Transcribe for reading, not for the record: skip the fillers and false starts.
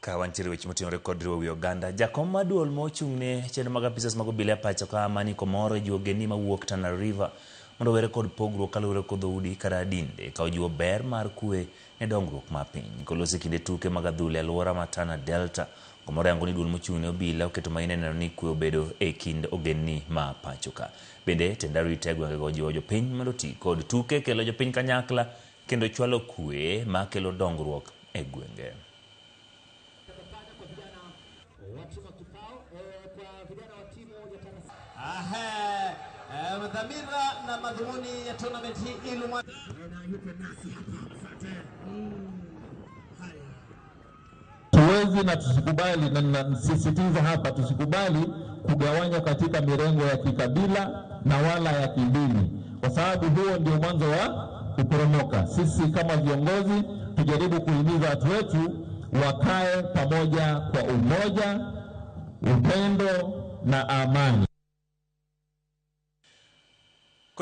Ka wantiere weche moting'ore kod riwo wi oganda, jakom mar duol mochung' ne chenro mag apisas mag obila e pacho ka Amani Komoro jiwo ogendni mawuok Tana River mondo owere kod pogruok kaluwore kod dhoudi kata dinde ka ojiwo ber mar kwe ne dongruok mar piny. Koloso e kinde tuke mag adhula e alwora ma Tana Delta, Komoro yango ni duol mochung' ne obila oketo maino e neno ni kwe obedo e kind ogendni ma pacho ka. Bende, tend arita e gwengego ojiwo jopiny mondo oti kod tuke kelo jopiny kanyakla kendo chwalo kwe ma kelo dongruok e gwenge. Dhamira na madhumuni ya tournament hii ili Tuwezi na tusikubali, na nasisitiza hapa, tusikubali kugawanywa katika mirengo ya kikabila na wala ya kidini, kwa sababu huo ndio mwanzo wa kuporomoka. Sisi kama viongozi tujaribu kuhimiza watu wetu wakae pamoja kwa umoja, upendo na amani.